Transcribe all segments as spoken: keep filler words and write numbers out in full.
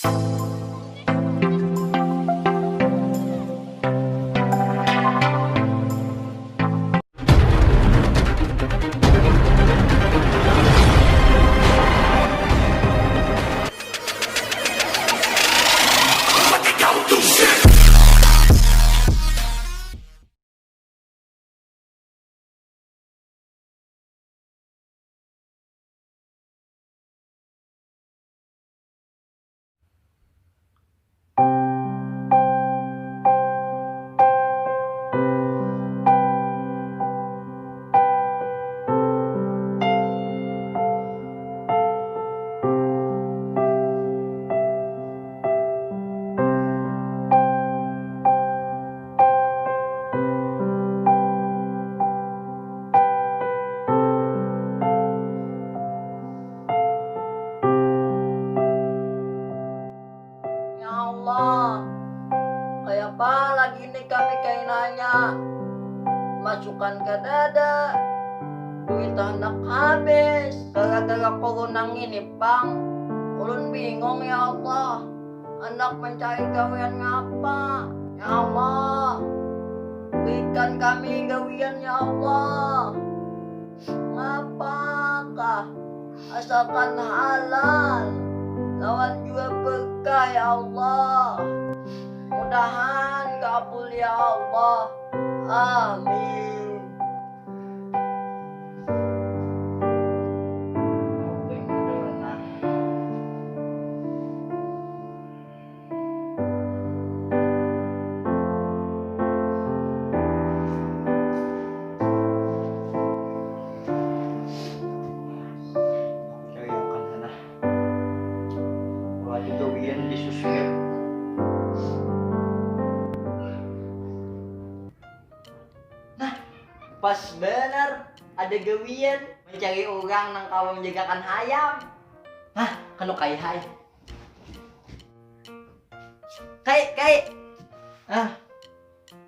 Ya Allah, kayapa lagi ni kami kainanya? Masukan kadada, duit handak habis. Gara-gara corona ngini pang, ulun bingung ya Allah, handak mancari gawian ngapa? Ya Allah, berikan kami gawian ya Allah. Ngapakah? Asalkan halal lawan jua berkah ya Allah. Mudahan kabul ya Allah. Amin. Cari akan sana. Kalau ada gawian di susunya. Nah, pas banar ada gawian mencari orang nang kawa menjagakan hayam. Nah, kanu kai hai. Kai, kai. Ah,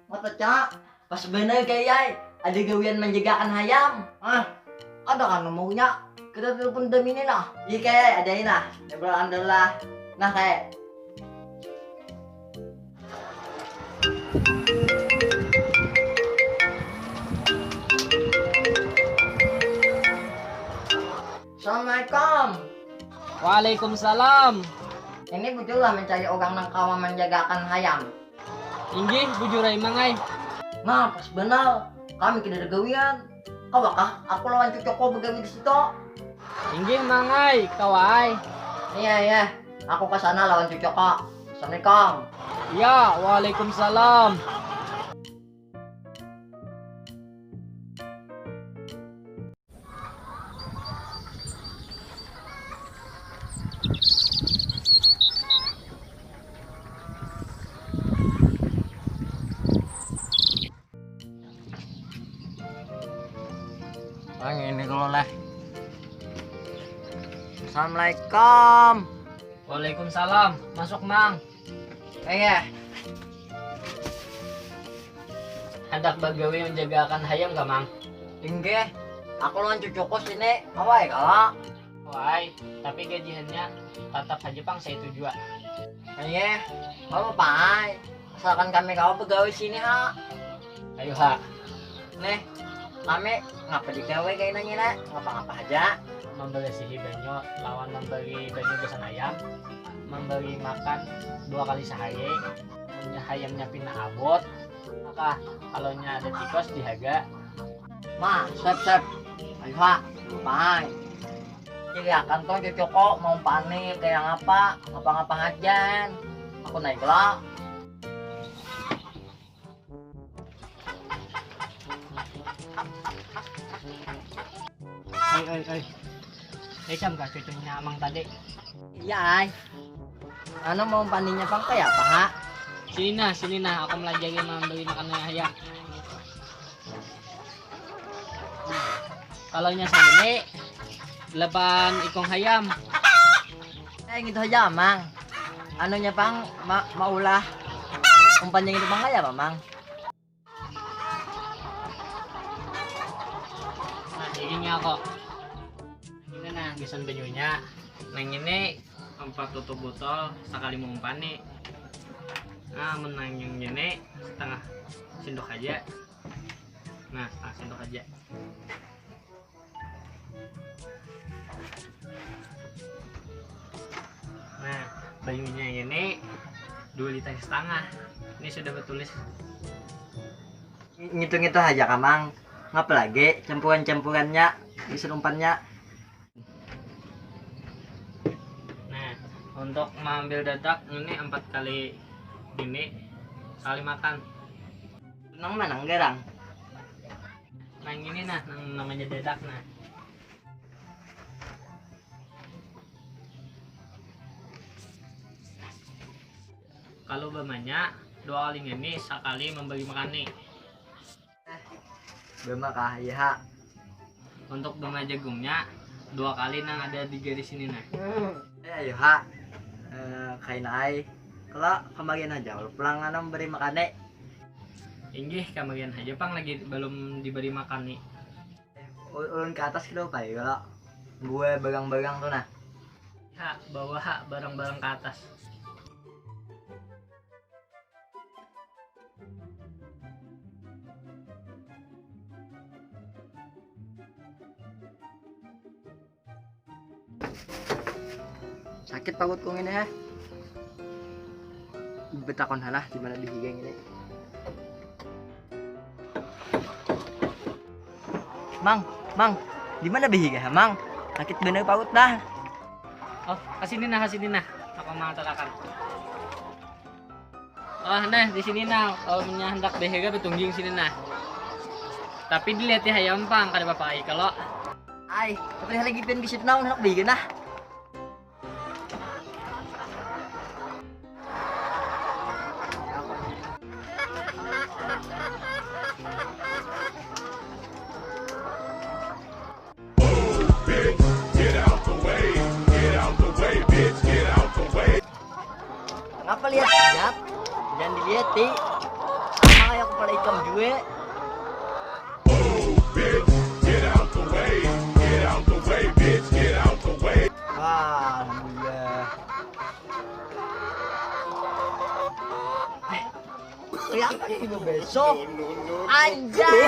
mata cak. Pas bener kai ai, ada gawian menjagakan hayam. Ah, ada kan nomornya? Kita telepon Damini nah. Iya kai, ada ini nah. Ya, alhamdulillah. Nah kai. Assalamualaikum. Waalaikumsalam. Ini bujur lah mencari orang nang kawa menjagakan hayam. Inggih, bujur ai, Mang ai. Nah, pas benar. Kami kada ada gawian. Kawakah aku lawan cucuku begawi di situ? Inggih, Mang ai, kawa ai. Iya, iya. Aku ke sana lawan cucuku. Assalamualaikum. Iya, waalaikumsalam. Mang, ini dulu lah. Assalamualaikum. Waalaikumsalam. Masuk, Mang. Iya. Handak bagawi menjagakan hayam kah, Mang? Inggih. Aku lawan cucuku sini. Awai kala. Wai, tapi gajihannya tatap haja pang saitu jua. Inggih. Apa-apa ai. Asalkan kami kawa begawi sini ha. Ayu ha. Nih, kami ngapa digawi kainanya, Nak? Ngapa-ngapa haja? Membersihi banyu lawan memberi banyu gasan hayam, memberi makan dua kali sehari. Munnya hayamnya pina abut, maka kalau nya ada tikus dihaga. Ma, sep, sep. Ayu ha, ngapa ai. Ciriakan tuh cucuku mau panik kaya ngapa, ngapa-ngapa haja. Aku naik lah. Ai, ai, ai. Hikam kah cucunya Amang tadi? Iya ai. Anu, mau pandinya pang kaya apa ha? Sini nah, sini nah, aku melajari memberi makan ayam. Kalau nya sini delapan ikung hayam. Eh, gitu aja, Mang. Anunya pang ma maulah umpannya gitu pang kaya apa, Mang? Nah, ini aku. Ini nah, gasan banyunya. Nang ini Empat tutup botol sakali maumpani. Nah, menang yang ini setengah sendok aja. Nah, setengah sendok aja. Nah, bayunya ini dua liter setengah. Ini sudah bertulis. Ngitung itu aja, Kamang. Ngapa lagi campuran-campurannya, diserumpannya? Nah, untuk mengambil dadak ini empat kali ini sekali makan. Nang mana garang? Nang ini nah, nang namanya dadak nah. Kalau bamanya dua kali ini sekali memberi makan nih. Bama kah? Iya, ha. Untuk bama jagungnya dua kali nang ada di garis ini nah. Eh, ayo, ha. Eh, kaina ai. Kalau kamarian aja, kalau pulang anu beri makan nih. Inggih, kamarian aja pang lagi belum diberi makan nih. Ulun ke atas kita upai kalau gue barang-barang tuh nah. Ha, bawa ha barang-barang ke atas. Sakit pautku ini ya. Betakon halah di mana dihiga ini. Mang, mang, di mana behiga, Mang? Sakit bener paut dah. Oh, kasini nah, kasini nah. Apa mengatakan? Oh, nah, di sini nah. Kalau punya hendak behiga betungging sini nah. Tapi dilihat ya ayam pang kada apa-apa kalau. Ai, tapi lagi pian gesit naon hendak behiga nah. Ngapa lihat siap? Jangan dilihat ti. Sama kayak kepala ikan juga. Wah, alhamdulillah. Siapa nih ibu besok? Anjay.